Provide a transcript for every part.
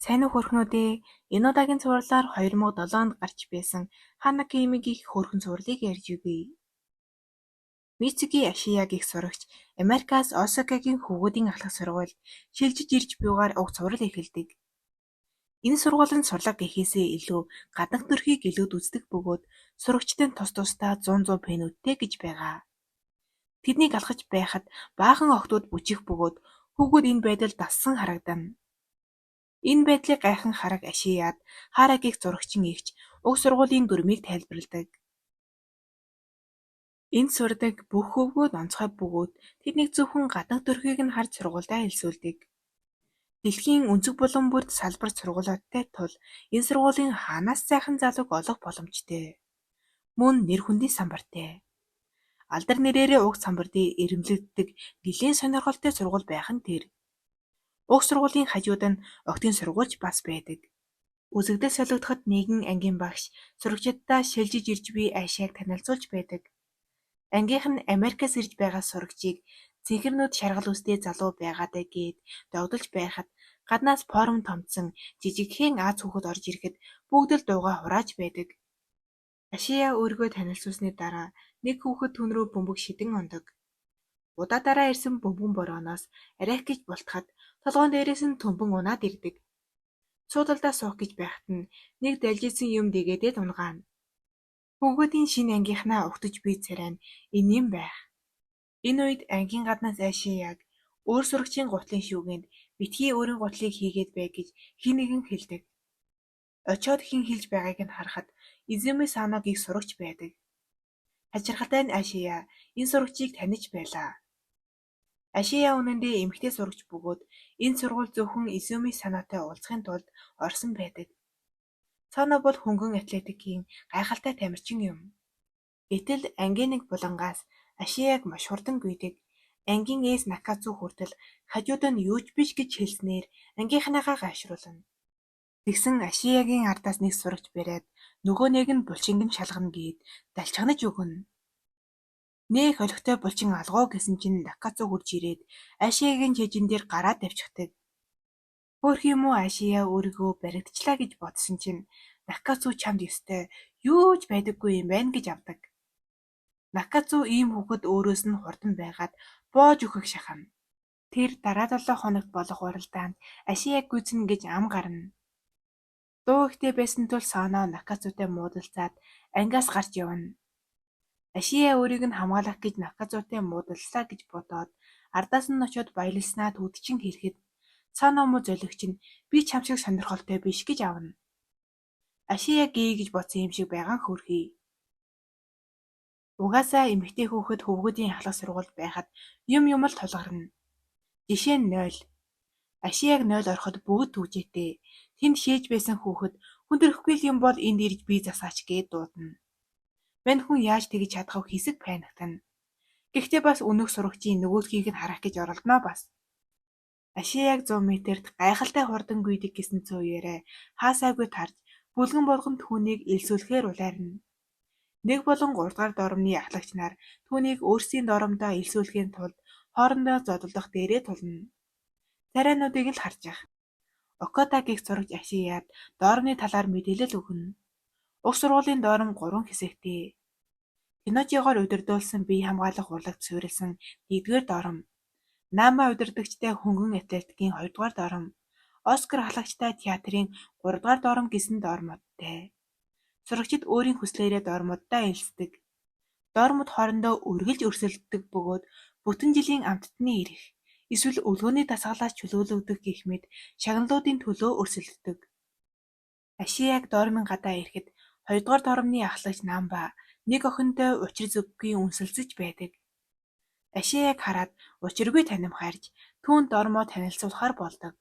Сайн уу хөөрхнүүд ээ. Энэ удаагийн цувралаар 2007 онд гарч байсан Ханакими гэх хөөрхөн цувралыг ярьж өгье. Мицуги Ашиа гэх сурагч Америкаас Осакагийн хөвгүүдийн ахлах сургуульд шилжиж ирж буйгаар уг цуврал эхэлдэг. Энэ сургууль нь сурлага гэхээсээ илүү гаднах төрхийг илүүд үздэг бөгөөд сурагчид нь тус тусдаа зуун зуун пенүүдтэй гэж байгаа. Тэднийг алхаж байхад баахан охидууд бүчих бөгөөд хүүгүүд энэ байдалд дассан харагдана. Энэ байдлыг гайхан хараг Ашиад Хара гэх зурагчин эгч уг сургуулийн дүрмийг тайлбарладаг. Энд сурдаг бүх хөвгүүд онцгой бөгөөд тэднийг зөвхөн гаднах төрхийг нь харж сургуульдаа элсүүлдэг. Дэлхийн өнцөг булан бүрд салбарт сургуулиудтай тул энэ сургуулийн хаанаас ч сайхан залууг олох боломжтой. Мөн нэр хүндийн самбартай. Алдар нэрээрээ уг самбар дээр эрэмбэлэгддэг нэлээн сонирхолтой сургууль байх нь тэр. Уг сургуулийн хажууд нь охидын сургууль ч бас байдаг. Үзэгдэл солигдоход нэгэн ангийн багш сурагчиддаа шилжиж ирж буй Ашиаг танилцуулж байдаг. Ангийнх нь Америкаас ирж байгаа сурагчийг цэнхэр нүд шаргал үстэй залуу байгаадай гээд догдолж байхад гаднаас форм томдсон жижигхэн Ази хүүхэд орж ирэхэд бүгд л дуугаа хурааж байдаг. Ашиа өөрийгөө танилцуулсаны дараа нэг хүүхэд түүн рүү бөмбөг шидэн онодог. Удаадаараа ирсэн бөмбөгөн борооноос арайх гэж бултахад толгойн дээрээс нь төмбөн унаад ирдэг. Суудалдаа суух гэж байхад нь нэг далжижсан юм дэгээдээд унагаана. Хүүгүүдийн шинэ ангийнхнаа угтаж буй царай нь энийн байх. Энэ үед ангийн гаднаас Ашиаг өөр сурагчийн гутлын шүүгээнд битгий өөрийн гутлыг хийгээд бай гэж хэн нэгэн хэлдэг. Очоод хэн хэлж байгааг нь харахад Изуми Сано гэх сурагч байдаг. Хачирхалтай нь Ашиа энэ сурагчийг таних байлаа. Ашиа үнэндээ эмэгтэй сурагч бөгөөд энэ сургуульд зөвхөн Изуми Санотой уулзахын тулд орсон байдаг. Сано бол хөнгөн атлетикийн гайхалтай тамирчин юм. Гэтэл ангийн нэг булангаас Ашиаг маш хурдан гүйдэг. Ангийн эйс Накацу хүртэл хажууд нь юу ч биш гэж хэлснээр ангийнхныгаа гайхшруулна. Тэгсэн Ашиагийн ардаас нэг сурагч бариад нөгөө нэг нь булчинг нь шалгана гээд далчханаж өгнө. Нэх олигтой булчин алга уу гэсэн чинь Накацу хурж ирээд Ашиагийн цээжин дээр гараа тавьчихдаг. Хөөрхий муу Ашиа өөрийгөө баригдчихлаа гэж бодсон чинь Накацу чамд ёстой юу ч байдаггүй юм байна гэж авдаг. Накацу ийм хүүхэд өөрөөс нь хурдан байгаад боож үхэх шахана. Тэр дараа долоо хоногт болох уралдаанд Ашиаг гүйцэнэ гэж ам гарна. Дуу ихтэй байсан тул Сано Накацутай муудалцаад ангиас гарч явна. Ашиа өөрийг нь хамгаалах гэж Накацутай муудаллаа гэж бодоод ардаас нь очоод баярласнаа түүд чинь хэлэхэд Сано муу золигч нь би чам шиг сонирхолтой биш гэж авна. Ашиа гээ гэж бодсон юм шиг байгаа нь хөөрхий. Угаасаа эмэгтэй хүүхэд хөвгүүдийн ахлах сургуульд байхад юм юм л тулгарна. Жишээ нь нойл. Ашиаг нойл ороход бүгд түгжээтэй. Тэнд шээж байсан хүүхэд хүндрэхгүй л юм бол энд ирж бие засаач гээд дуудана. Мань хүн яаж тэгж чадах вэ хэсэг паниктана. Гэхдээ бас үнэх сурагчийн нөгөөдхийг нь харах гэж оролдоно бас. Ашиаг 100 метрт гайхалтай хурдан гүйдэг гэсэн цуу яриа хаасаагүй тарж, бүлгэн болгон түүнийг элсүүлэхээр улайрна. Нэг болон гуравдугаар доромны ахлагч нар түүнийг өөрсдийн доромдоо элсүүлэхийн тулд хоорондоо зодолдох дээрээ тулна. Царайнуудыг л харчих. Окада гэх сурагч Ашиад доромны талаар мэдээлэл өгнө. Уг сургуулийн дором гурван хэсэгтэй. Тэнножигоор удирдуулсан бие хамгаалах урлагт суурилсан нэгдүгээр дором, Нама удирдагчтай хөнгөн атлетикийн хоёрдугаар дором, Оскар ахлагчтай театрын гуравдугаар дором гэсэн доромуудтай. Сурагчид өөрийн хүслээрээ доромууддаа элсдэг. Доромууд хоорондоо үргэлж өрсөлддөг бөгөөд бүтэн жилийн амттаны эрх, эсвэл өлгөөний дасгалаас чөлөөлөгдөх гэх мэт шагналуудын төлөө өрсөлддөг. Ашиаг доромын гадаа ирэхэд хоёрдугаар доромны ахлагч Намба нэг охинтой учир зүйгүй үнсэлцэж байдаг. Ашиаг хараад учиргүй танхим хайрж, түүнд доромоо танилцуулахаар болдог.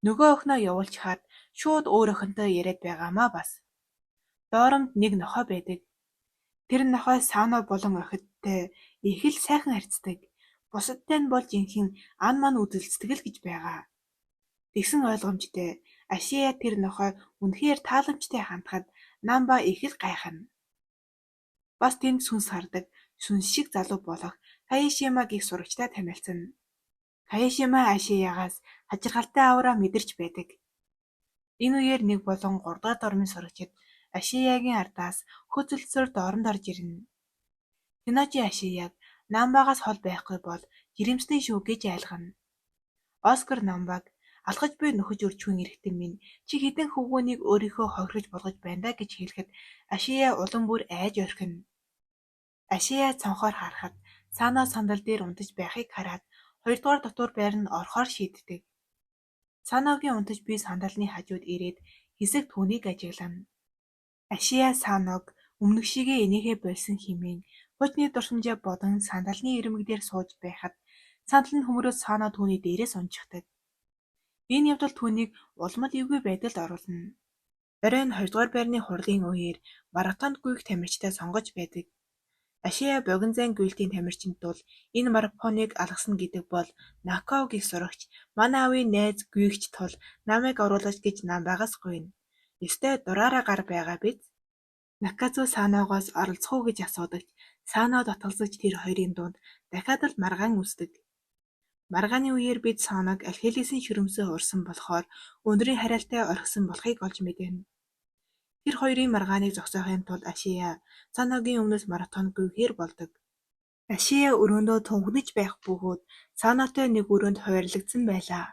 Нөгөө охиноо явуулчихаад шууд өөр охинтой яриад байгаамаа бас. Доромд нэг нохой байдаг. Тэр нохой Сано болон охидтой их л сайхан харьцдаг. Бусадтай нь бол жинхэнэ ан ман үзэлцдэг л гэж байгаа. Тэгсэн ойлгомжтой Ашиа тэр нохой үнэхээр тааламжтай хандахад Намба их л гайхна. Бас тэнд сүнс хардаг, сүнс шиг залуу болох Каяшима гэх сурагчтай танилцана. Каяшима Ашиягаас хачирхалтай аураа мэдэрч байдаг. Энэ үеэр нэг болон гуравдугаар дормын сурагчид Ашиягийн ардаас хөөцөлдсөөр доромд орж ирнэ. Тэнножи Ашияг Намбагаас хол байхгүй бол жирэмсэн шүү гэж айлгана. Оскар Намбаг алхаж буй нөхөж өрчхүүн эрхтэн минь чи хэдэн хөвгүүнийг өөрийнхөө хохирогч болгож байна даа гэж хэлэхэд Ашия улам бүр айж орхино. Ашия цонхоор харахад Сано сандал дээр унтаж байхыг хараад хоёрдугаар дотуур байранд орохоор шийддэг. Саногийн унтаж буй сандалны хажууд ирээд хэсэг түүнийг ажиглана. Ашия Саног өмнөгшийгээ инээхээ больсон хэмээн хуучны дурсамжаа бодон сандалны ирмэг дээр сууж байхад сандал нь хөмрөөд Сано түүний дээрээс унчихдаг. Энэ явдал түүнийг улам л эвгүй байдалд оруулна. Оройн хоёрдугаар байрны хурлын үеэр марафонд гүйх тамирчдаа сонгож байдаг. Ашия богино зайн гүйлтийн тамирчин тул энэ марафоныг алгасна гэдэг бол Накао гэх сурагч манай аавын найз гүйгч тул намайг оруулаач гэж Намбагаас гуйна. Ёстой дураараа гар байгаа биз? Накацу Саногоос оролцох уу гэж асуудаг ч Сано татгалзаж тэр хоёрын дунд дахиад л маргаан үүсдэг. Маргааны үеэр бид Саног Ахиллесийн шөрөмсөө урьсан болохоор өндрийн хариалтай орхисон болохыг олж мэднэ. Тэр хоёрын маргааныг зогсоохын тулд Ашия Саногийн өмнөөс марафонд гүйхээр болдог. Ашия өрөөндөө тунхаглаж байх бөгөөд Санотой нэг өрөөнд хуваарлагдсан байлаа.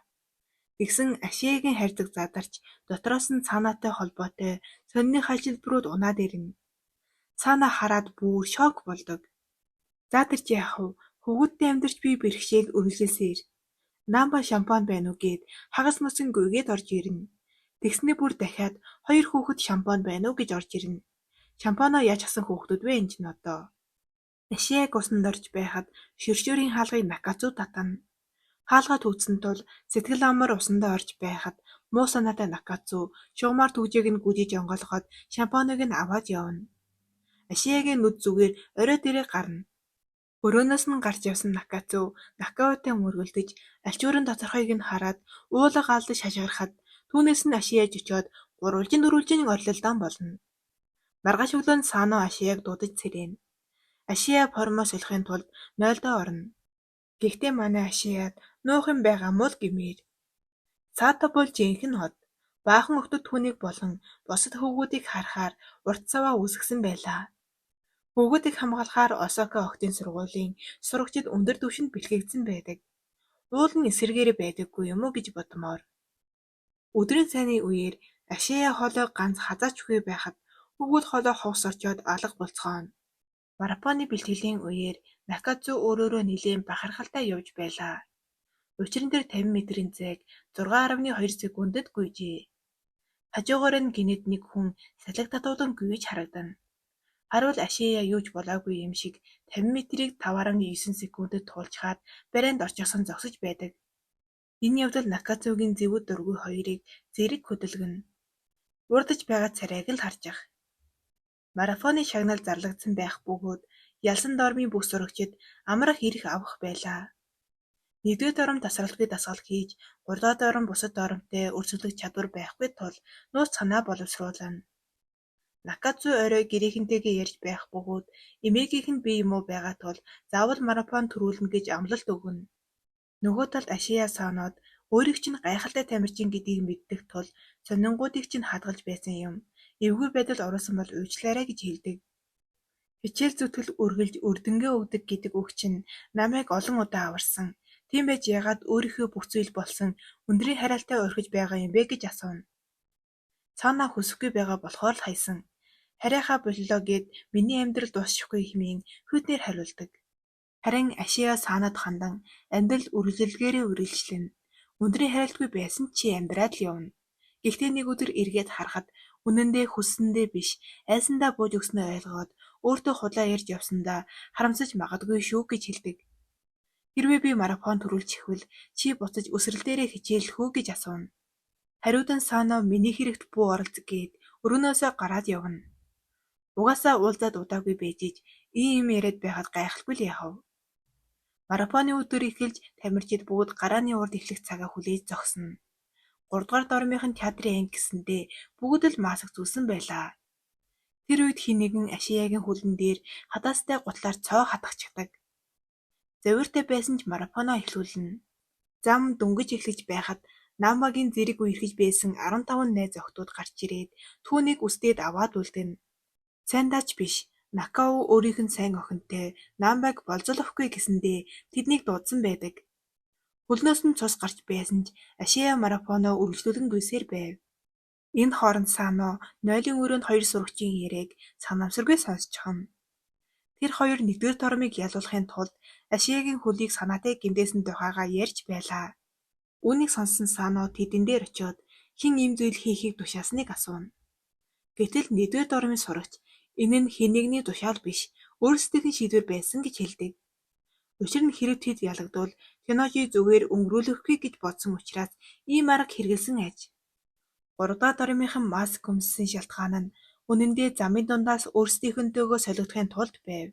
Тэгсэн Ашиягийн хайрцаг задарч дотроос нь Санотой холбоотой сонины хайлшилбарууд унаад ирнэ. Сано хараад бүр шок болдог. За тэр чи яах вэ? Хөвгүүдтэй амьдарч би бэрхшээл үргэлжилсээр. Намба шампань байна уу гээд хагас мөсөн гүйгээд орж ирнэ. Тэгснээ бүр дахиад хоёр хүүхэд шампань байна уу гэж орж ирнэ. Шампанаа яаж хасан хүүхдүүд вэ энэ чинь одоо. Ашияг усанд орж байхад шөршөөрийн хаалгыг Накацу татна. Хаалга түгдсэн тул сэтгэл амар усандаа орж байхад муу санаатай Накацу шугамаар түгжээг нь гүжиж онгойлгоод шампаныг нь аваад явна. Ашиягийн нүд зүгээр орой дээрээ гарна. Өрөөнөөс нь гарч явсан Накацу Накаотой мөргөлдөж альчуурын доторхыг нь хараад уулга алдаж хашгирахад түүнээс нь Ашия чочоод гурвалжин дөрвөлжин орилолдоон болно. Маргааш өглөө нь Сано Ашияг дуудаж сэрээнэ. Ашия формоо солихын тулд нойлдоо орно. Гэхдээ манай Ашияд нуух юм байгаа мó л гэмээр. Сато бол жинхэнэ хот. Баахан охидод түүнийг болон бусад хөвгүүдийг харахаар урт саваа үүсгэсэн байлаа. Хөвгүүдийг хамгаалахаар Осака охидын сургуулийн сурагчид өндөр түвшинд бэлтгэгдсэн байдаг. Уул нь эсрэгээрээ байдаггүй юм уу гэж бодмоор. Өдрийн цайны үеэр Ашия хоолой ганц хазайчгүй байхад хөвгүүд хоолой ховс орчоод алга болцгооно. Марафоны бэлтгэлийн үеэр Накацу өөрөөрөө нэлээн бахархалтай явж байлаа. Учир нь тэр 50 метрийн зайг 6.2 секундэд гүйжээ. Хажуугаар нь гэнэт нэг хүн салхи татуулан гүйж харагдана. Харвал Ашия юу ч болоогүй юм шиг 50 метрийг 5.9 секундэд туулчихаад барайнд орчихсон зогсож байдаг. Энэ явдал Накацугийн зэвүү дургүй хоёрыг зэрэг хөдөлгөнө. Уурдаж байгаа царайг л харжих. Марафоны шагнал зарлагдсан байх бөгөөд ялсан дормын бүх сурагчид амрах эрх авах байлаа. Нэгдүгээр дором тасралтгүй дасгал хийж, гуравдугаар дором бусад доромтой өрсөлдөх чадвар байхгүй тул нууц санаа боловсруулна. Накацу орой гэрийнхэнтэйгээ ярьж байх бөгөөд эмээгийнх нь бие муу байгаа тул заавал марафон түрүүлнэ гэж амлалт өгнө. Нөгөө талд Ашия Санод өөрийг чинь гайхалтай тамирчин гэдгийг мэддэг тул сонингуудыг чинь хадгалж байсан юм. Эвгүй байдалд оруулсан бол уучлаарай гэж хэлдэг. Хичээл зүтгэл үргэлж үр дүнгээ өгдөг гэдэг үг чинь намайг олон удаа аварсан. Тийм байж яагаад өөрийнхөө бүх зүйл болсон өндрийн хариалтай орхиж байгаа юм бэ гэж асууна. Сана хүсэхгүй байгаа болохоор л хаясан. Харайхаа болилоо гээд миний амьдрал дуусчихгүй хэмээн хүйтнээр хариулдаг. Харин Ашиа Санад хандан амьдрал үргэлжлэлгээрээ үргэлжлэнэ. Өндрийн хариалтгүй байсан ч чи амьдраад л явна. Гэхдээ нэг өдөр эргээд харахад үнэндээ хүссэндээ биш, айсандаа бууж өгснөө ойлгоод өөртөө худлаа ярьж явсандаа харамсаж магадгүй шүү гэж хэлдэг. Хэрвээ би марафон түрүүлчихвэл чи буцаж өсрөл дээрээ хичээллэх үү гэж асууна. Хариуд нь Сано миний хэрэгт бүү оролц гээд өрөөнөөсөө гараад явна. Угаасаа уулзаад удаагүй байж иж ийм юм яриад байхад гайхалгүй л яах вэ? Марафоны өдөр эхэлж тамирчид бүгд гарааны урд эхлэх цагаа хүлээж зогсоно. Гуравдугаар дормынх нь театрын анги гэсэндээ бүгд л маск зүүсэн байлаа. Тэр үед хэн нэгэн Ашиягийн хөлн дээр хадаастай гутлаар цоо хатгачихдаг. Завиуртай байсан ч марафоноо эхлүүлнэ. Зам дөнгөж эхлэж байхад Намбагийн зэрэг үерхэж байсан 15 найз охидууд гарч ирээд түүнийг үсдээд аваад үлдэнэ. Сайндаа ч биш, Накао өөрийнх нь сайн охинтой Намбаг болзолохгүй гэсэндээ тэднийг дуудсан байдаг. Хөлнөөс нь цус гарч байсан ч Ашиа марафоноо үргэжлүүлэн гүйсээр байв. Энэ хооронд Сано нойлын өрөөнд хоёр сурагчийн яриаг санамсаргүй сонсчихно. Тэр хоёр нэгдүгээр дормыг ялуулахын тулд Ашиагийн хөлийг санаатай гэмтээсэн тухайгаа ярьж байлаа. Үүнийг сонссон Сано тэдэн дээр очиод хэн ийм зүйл хийхийг тушаалсныг асууна. Гэтэл нэгдүгээр дормын сурагч энэ нь хэн нэгний тушаал биш, өөрсдийнх нь шийдвэр байсан гэж хэлдэг. Учир нь хэрэв тэд ялагдвал Тэнножи зүгээр өнгөрүүлэхгүй гэж бодсон учраас ийм арга хэрэглэсэн аж. Гуравдугаар дормынхан маск өмссөн шалтгаан нь үнэндээ замын дундаас өөрсдийнхөнтэйгөө солигдохын тулд байв.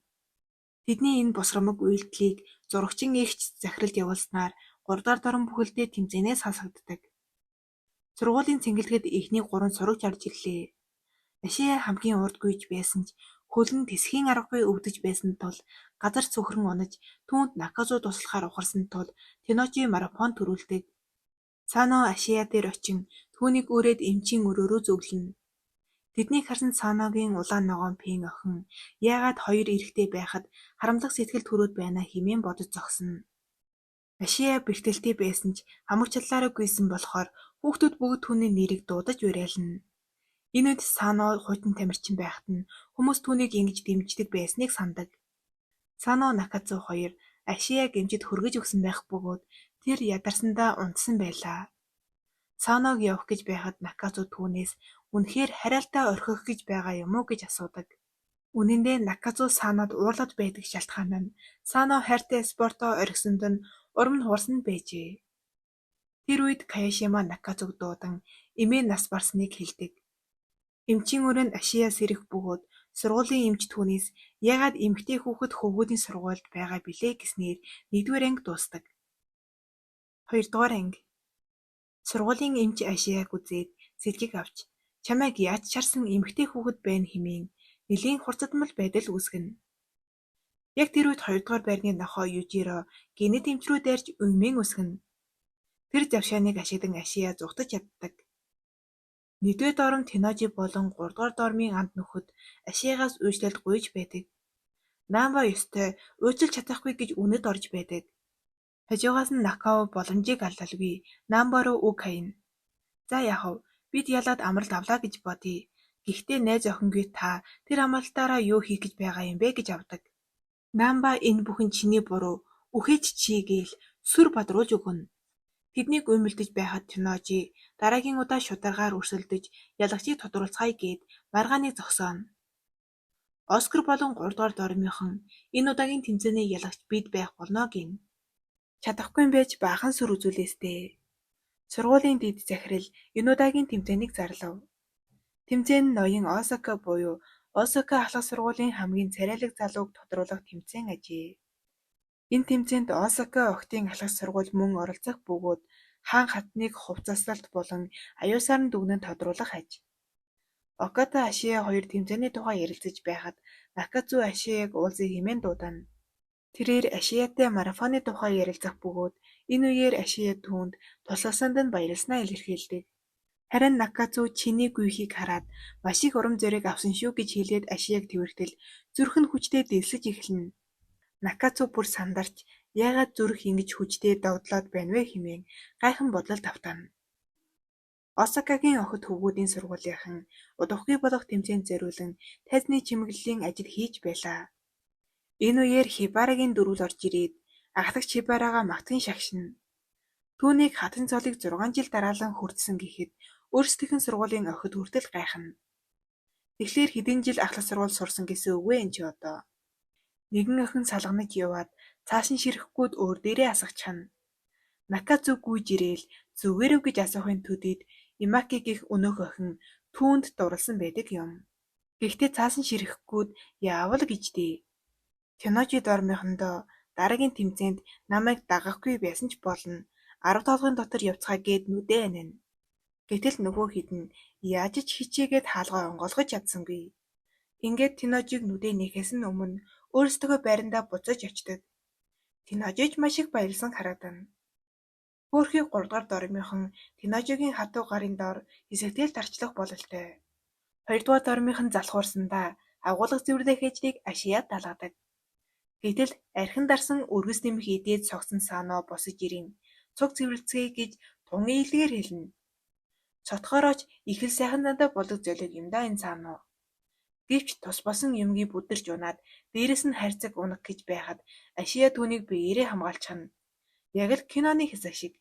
Тэдний энэ бусрамаг үйлдэлийг зурагчин эгч захиралд явуулснаар гуравдугаар дором бүхэлдээ тэмцээнээс хасагддаг. Сургуулийн цэнгэлдэхэд эхний гурван сурагч орж ирлээ. Ашиа хамгийн урд гүйж байсан ч хөл нь тэсэхийн аргагүй өвдөж байсан тул газар цөхрөн унаж түүнд Накацу туслахаар ухарсан тул Тэнножи марафон түрүүлдэг. Сано Ашиа дээр очин түүнийг үүрээд эмчийн өрөө рүү зөвлөнө. Тэднийг харсан Саногийн улаан ногоон пийн охин яагаад хоёр эрэгтэй байхад харамлах сэтгэл төрөөд байна хэмээн бодож зогсоно. Ашиа бэртэлтэй байсан ч хамаг чадлаараа гүйсэн болохоор хүүхдүүд бүгд түүний нэрийг дуудаж уриална. Энэ үед Сано хуучин тамирчин байхад нь хүмүүс түүнийг ингэж дэмждэг байсныг санадаг. Сано Накацу хоёр Ашиаг эмчид хөргөж өгсөн байх бөгөөд тэр ядарсандаа унтсан байлаа. Саног явах гэж байхад Накацу түүнээс үнэхээр хариалтай орхих гэж байгаа юм уу гэж асуудаг. Үнэн дээр Накацу Санод уурлаад байдаг шалтгаан нь Сано хайртай спортоо орхисонд нь урам нь хугарсан байжээ. Тэр үед Каяшима Накацуг дуудан эмээ нас барсныг хэлдэг. Эмчийн өрөөнд Ашиа сэрэх бөгөөд сургуулийн эмч түүнээс яагаад эмэгтэй хүүхэд хөвгүүдийн сургуульд байгаа билээ гэснээр нэгдүгээр анги дуусдаг. Хоёрдугаар анги. Сургуулийн эмч Ашиаг үзээд сэжиг авч чамайг яаж ч харсан эмэгтэй хүүхэд байна хэмээн нэлээн хурцадмал байдал үүсгэнэ. Яг тэр үед хоёрдугаар байрны нохой Южиро гэнэт эмч рүү дайрч үймээн өсгөнө. Тэр завшааныг ашиглан Ашиа зугтаж чаддаг. Нэгдүгээр дором Тэнножи болон гуравдугаар дормын анд нөхөд Ашиагаас уучлалт гуйж байдаг. Намба ёстой уучлаж чадахгүй гэж үнэд орж байдаг. Хажуугаас нь Накао боломжийг алдалгүй Намба руу үг хаяна. За яах вэ, бид ялаад амралт авлаа гэж бодъё. Гэхдээ найз охингүй та тэр амралтаараа юу хийх гэж байгаа юм бэ гэж авдаг. Намба энэ бүхэн чиний буруу, үхээч чи гээл сүр бадруулж өгнө. Тэднийг уймалдаж байхад Тэнножи дараагийн удаа шударгаар өрсөлдөж ялагчийг тодруулцгаая гээд маргааныг зогсооно. Оскар болон гуравдугаар дормынхон энэ удаагийн тэмцээний ялагч бид байх болно гэнэ. Чадахгүй юм байж баахан сүр үзүүлээс дээ. Сургуулийн дэд захирал энэ удаагийн тэмцээнийг зарлав. Тэмцээн нь ноён Осака буюу Осака ахлах сургуулийн хамгийн царайлаг залууг тодруулах тэмцээн ажээ. Энэ тэмцээнд Осака охидын ахлах сургууль мөн оролцох бөгөөд хаан хатныг хувцаслалт болон аюулсаар нь дүгнэн тодруулах аж. Оката Ашиа хоёр тэмцээний тухай ярилцаж байхад Накацу Ашиаг уулзъя хэмээн дуудана. Тэрээр Ашиатай марафоны тухай ярилцах бөгөөд энэ үеэр Ашиа түүнд тусласанд нь баярласнаа илэрхийлдэг. Харин Накацу чиний гүйхийг хараад маш их урам зориг авсан шүү гэж хэлээд Ашиаг тэврэхдээ зүрх нь хүчтэй дэлсэж эхэлнэ. Накацу бүр сандарч яагаад зүрх ингэж хүчтэй догдлоод байна вэ хэмээн гайхан бодлолд автана. Осакагийн охид хөвгүүдийн сургуулийнхан удахгүй болох тэмцээнд зориулан тайзны чимэглэлийн ажил хийж байлаа. Энэ үеэр Хибарагийн дүрвэл орж ирээд ахлагч Хибарагаа магтан шагшина. Түүнийг хатан цолыг 6 жил дараалан хүртсэн гэхэд өөрсдийнх нь сургуулийн охид хүртэл гайхна. Тэгэхээр хэдэн жил ахлах сургууль сурсан гэсэн үг вэ энэ чи одоо? Нэгэн охин салганаж яваад цааш нь ширэхгүйд өөр дээрээ асгачихна. Накацу гүйж ирээл зүгээр үү гэж асуухын төдийд Имаки гэх өнөөх охин түүнд дурласан байдаг юм. Гэхдээ цааш нь ширэхгүйд яавал гэж дээ. Тэнножи дормынхондоо дараагийн тэмцээнд намайг дагахгүй байсан ч болно. 10 толгойн дотор явцгаая гээд нүдээ анина. Гэтэл нөгөө хэд нь яаж ч хичээгээд хаалгаа онгойлгож чадсангүй. Ингээд Тэнножиг нүдээ нээхээс нь өмнө өөрсдийнхөө байрандаа буцаж очдог. Тэнножи ч маш их баярласан харагдана. Хөөрхий гуравдугаар дормынхон Тэнножигийн хатуу гарын доор хэсэгтэй л тарчлах бололтой. Хоёрдугаар дормынхон залхуурсандаа агуулга цэвэрлэх ажлыг Ашияд даалгадаг. Гэтэл архин дарсан өргөс нэмэх идээд согтсон Сано босож ирэн цуг цэвэрлэцгээе гэж тун ээлдэгээр хэлнэ. Согтохоороо ч их л сайхан зантай болдог золиг юм даа энэ Сано. Гэвч тус болсон юмгүй бүдэрч унаад дээрээс нь хайрцаг унах гэж байхад Ашия түүнийг биеэрээ хамгаалчихна. Яг л киноны хэсэг шиг.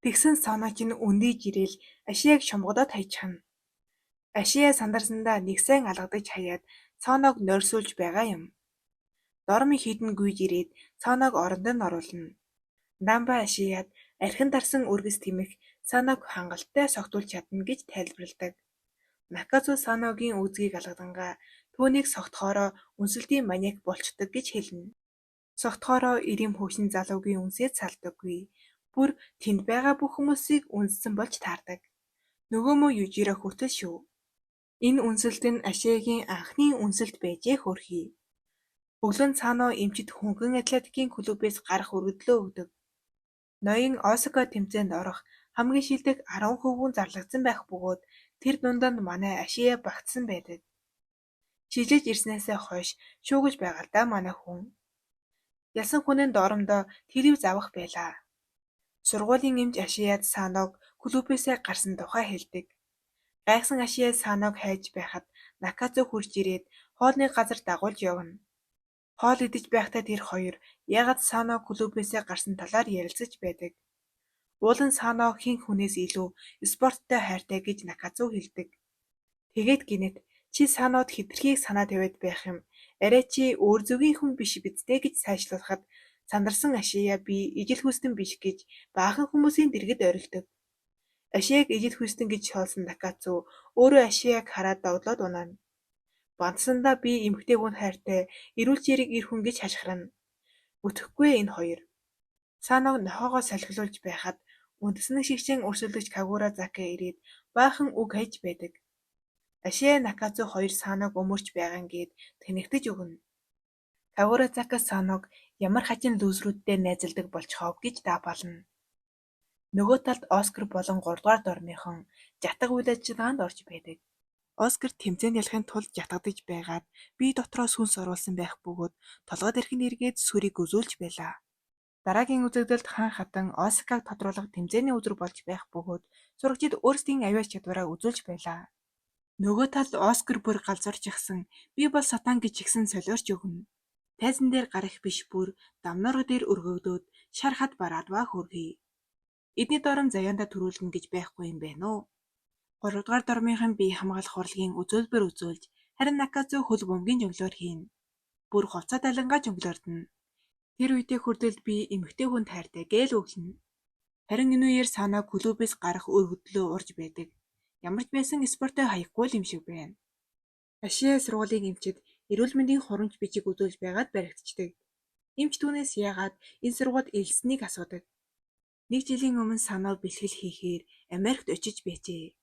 Тэгсэн Сано чинь өндөйж ирээл Ашияг шумгадаад хаячихна. Ашия сандарсандаа нэг сайн алгадаж хаяад Саног нойрсуулж байгаа юм. Дормын хэдэн гүйж ирээд Саног оронд нь оруулна. Намба Ашияд архин дарсан өргөс тэмэх Саног хангалттай согтуулж чадна гэж тайлбарладаг. Накацу Саногийн үзгийг алгадангаа түүнийг согтохоороо үнсэлтийн маньяк болчихдог гэж хэлнэ. Согтохоороо эрим хөгшин залуугийн үнсээд салдаггүй. Бүр тэнд байгаа бүх хүмүүсийг үнссэн болж таардаг. Нөгөөмөө Южиро хүртэл шүү. Энэ үнсэлт нь Ашиягийн анхны үнсэлт байжээ хөөрхий. Өглөө нь Сано эмчид хөнгөн атлетикийн клубээс гарах өргөдлөө өгдөг. Ноён Осака тэмцээнд орох хамгийн шилдэг 10 хөвгүүн зарлагдсан байх бөгөөд тэр дунд нь манай Ашия багтсан байдаг. Шилжиж ирснээсээ хойш шүүгэж байгаа л даа манай хүн. Ялсан хүн нь доромдоо телевиз авах байлаа. Сургуулийн эмч Ашияд Саног клубээсээ гарсан тухай хэлдэг. Гайхсан Ашия Саног хайж байхад Накацу хүрч ирээд хоолны газар дагуулж явна. Хоол идэж байхдаа тэр хоёр яагаад Сано клубээсээ гарсан талаар ярилцаж байдаг. Уул нь Сано хэн хүнээс илүү спорттой хайртай гэж Накацу хэлдэг. Тэгээд гэнэт чи Санод хэтэрхий их санаа тавиад байх юм, арай чи өөр зүгийн хүн биш биз дээ гэж сайшлуулахад сандарсан Ашия би ижил хүйстэн биш гэж баахан хүмүүсийн дэргэд орилдог. Ашияг ижил хүйстэн гэж шоолсон Накацу өөрөө Ашияг хараад догдлоод унана. Бантсандаа би эмэгтэй хүнд хайртай, эрүүл чийрэг эр хүн гэж хашхирна. Бүтэхгүй ээ энэ хоёр. Саног нохойгоо салхилуулж байхад үндэснэн шигшээн өрсөлдөгч Кагуразака ирээд баахан үг хайж байдаг. Ашия Накацу хоёр Саног өмөрч байгаа нь гээд тэнэгтэж өгнө. Кагуразака Саног ямар хачин лүүзрүүдтэй найзалдаг болчихов гэж даапална. Нөгөө талд Оскар болон гуравдугаар дормынхон жатга үйл ажиллагаанд орж байдаг. Оскар тэмцээнд ялахын тулд жатгадаж байгаад бие дотроо сүнс оруулсан байх бөгөөд толгой дэрхэн эргээд сүрийг үзүүлж байлаа. Дараагийн үзэгдэлд хаан хатан Осакаг тодруулах тэмцээний үзэр болж байх бөгөөд сурагчид өөрсдийн авиас чадвараа үзүүлж байлаа. Нөгөө талд Оскар бүр галзуурчихсан, би бол сатан гэж чигсэн солиорч өгнө. Тайзан дээр гарах биш бүр дамнуурга дээр өргөгдөөд шар хад бараадваа хөөрхий. Эдний дором заяандаа түрүүлнэ гэж байхгүй юм байна уу? Гуравдугаар дормынхон бие хамгаалах урлагийн үзүүлбэр үзүүлж, харин Накацу хөл бөмбөгийн жонглоор хийнэ. Бүр хувцас далангаа жонглоордоно. Тэр үедээ хүртэл би эмэгтэй хүнд хайртай гээл өглөнө. Харин энэ үеэр Сано клубээс гарах өргөдлөө урьж байдаг. Ямар ч байсан спорттой хаяхгүй л юм шиг байна. Ашия сургуулийн эмчид эрүүл мэндийн хурамч бичиг үзүүлж байгаад баригдчихдаг. Эмч түүнээс яагаад энэ сургуульд элсэнийг асуудаг. Нэг жилийн өмнө Сано бэлтгэл хийхээр Америкт очиж байжээ.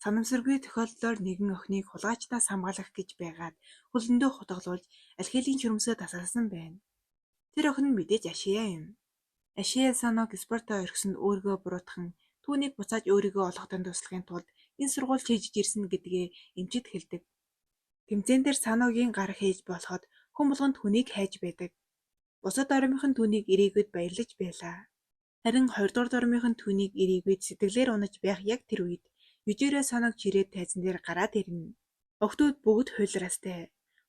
Санамсаргүй тохиолдлоор нэгэн охиныг хулгайчдаас хамгаалах гэж байгаад хөлөндөө хутгалуулж алхилийн шөрмсөө тасалсан байна. Тэр охин нь мэдээж Ашия юм. Ашия Саног спортоо орхисонд өөрийгөө буруутган түүнийг буцааж өөрийгөө олоход туслахын тулд энэ сургуульд шийдэж ирсэн гэдгээ эмчид хэлдэг. Тэмцээн дээр Саногийн гар хийж болоход хүн болгон түүнийг хайж байдаг. Бусад дормынхон түүнийг эрийгүйд баярлаж байлаа. Харин хоёрдугаар дормынхон түүнийг эрийгүйд сэтгэлээр унаж байх яг тэр үед Южиро Саног чирээд тайзан дээр гараад ирнэ. Охидууд бүгд хуулиастай.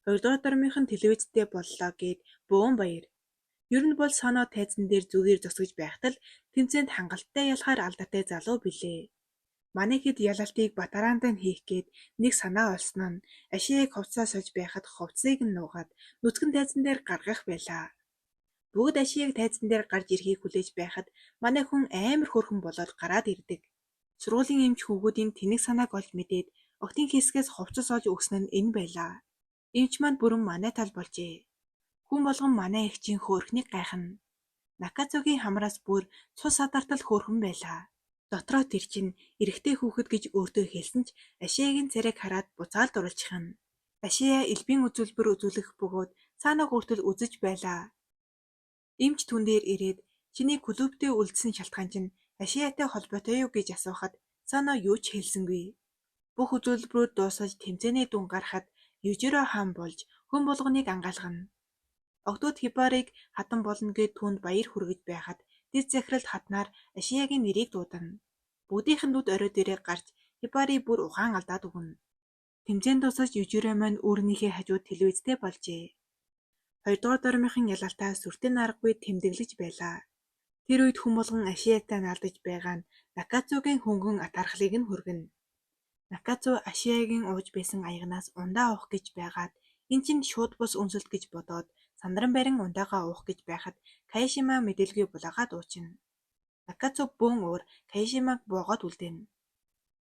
Хоёрдугаар дормынхон телевизтэй боллоо гээд бөөн баяр. Ер нь бол Сано тайзан дээр зүгээр зогсож байхад л тэмцээнд хангалттай ялахаар алдартай залуу билээ. Манай хэд ялалтыг Батарандаа нь хийх гээд нэг санаа олсон нь Ашияг хувцсаа сольж байхад хувцсыг нь нуугаад нүцгэн тайзан дээр гаргах байлаа. Бүгд Ашияг тайзан дээр гарч ирэхийг хүлээж байхад манай хүн аймар хөөрхөн болоод гараад ирдэг. Сургуулийн эмч хүүгүүдийн тэнэг санааг олж мэдээд охидын хэсгээс хувцас олж өгсөн нь энэ байлаа. Эмч маань бүрэн манай тал болжээ. Хүн болгон манай эгчийн хөөрхнийг гайхна. Накацугийн хамраас бүр цус садартал хөөрхөн байлаа. Дотроо тэр чинь эрэгтэй хүүхэд гэж өөртөө хэлсэн ч Ашиягийн царайг хараад буцаал дурлчихна. Ашия элбийн үзүүлбэр үзүүлэх бөгөөд цаанаа хүртэл үзэж байлаа. Эмч түн дээр ирээд чиний клубтээ үлдсэн шалтгаан чинь Ашиятай холбоотой юу гэж асуухад Сано юу ч хэлсэнгүй. Бүх үзүүлбэрүүд дуусаж тэмцээний дүн гарахад Южиро хаан болж хүн болгоныг ангиалгана. Охидууд Хибариг хатан болно гээд түүнд баяр хүргэж байхад дэд захиралд хатнаар Ашиягийн нэрийг дуудана. Бүгдийнх нь нүд орой дээрээ гарч Хибари бүр ухаан алдаад өгнө. Тэмцээн дуусаж Южиро маань үүрнийхээ хажууд телевизтэй болжээ. Хоёрдугаар дормынхан ялалтаа сүртэй аргагүй тэмдэглэж байлаа. Тэр үед хүн болгон Ашиятай наалдаж байгаа нь Накацугийн хөнгөн атаархлыг нь хүргэнэ. Накацу Ашиягийн ууж байсан аягнаас ундаа уух гэж байгаад энэ чинь шууд бус үнсэлт гэж бодоод сандран барин ундаагаа уух гэж байхад Каяшима мэдээлгүй булаагаад уучна. Накацу бөөн уур Каяшимаг боогоод үлдээнэ.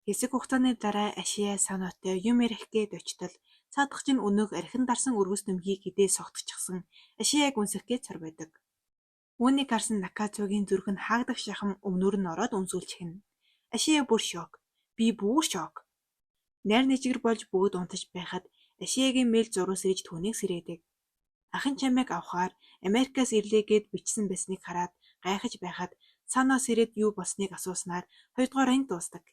Хэсэг хугацааны дараа Ашия Санотой юм ярих гээд очтол цаадах чинь өнөөх архинд дарсан өргөс нөмөгийг идээд согтчихсон Ашияг үнсэх гээд сорвиодог. Үүнийг харсан Накацугийн зүрх нь хаагдах шахам өмнөр нь ороод үнсүүлчихнэ. Ашия бүр шок. Би бүр шок. Найр нэжгэр болж бүгд унтаж байхад Ашиягийн мэйл зурвас ирж түүнийг сэрээдэг. Ах нь чамайг авахаар Америкаас ирлээ гээд бичсэн байсныг хараад гайхаж байхад Сано сэрээд юу болсныг асууснаар хоёрдугаар анги дуусдаг.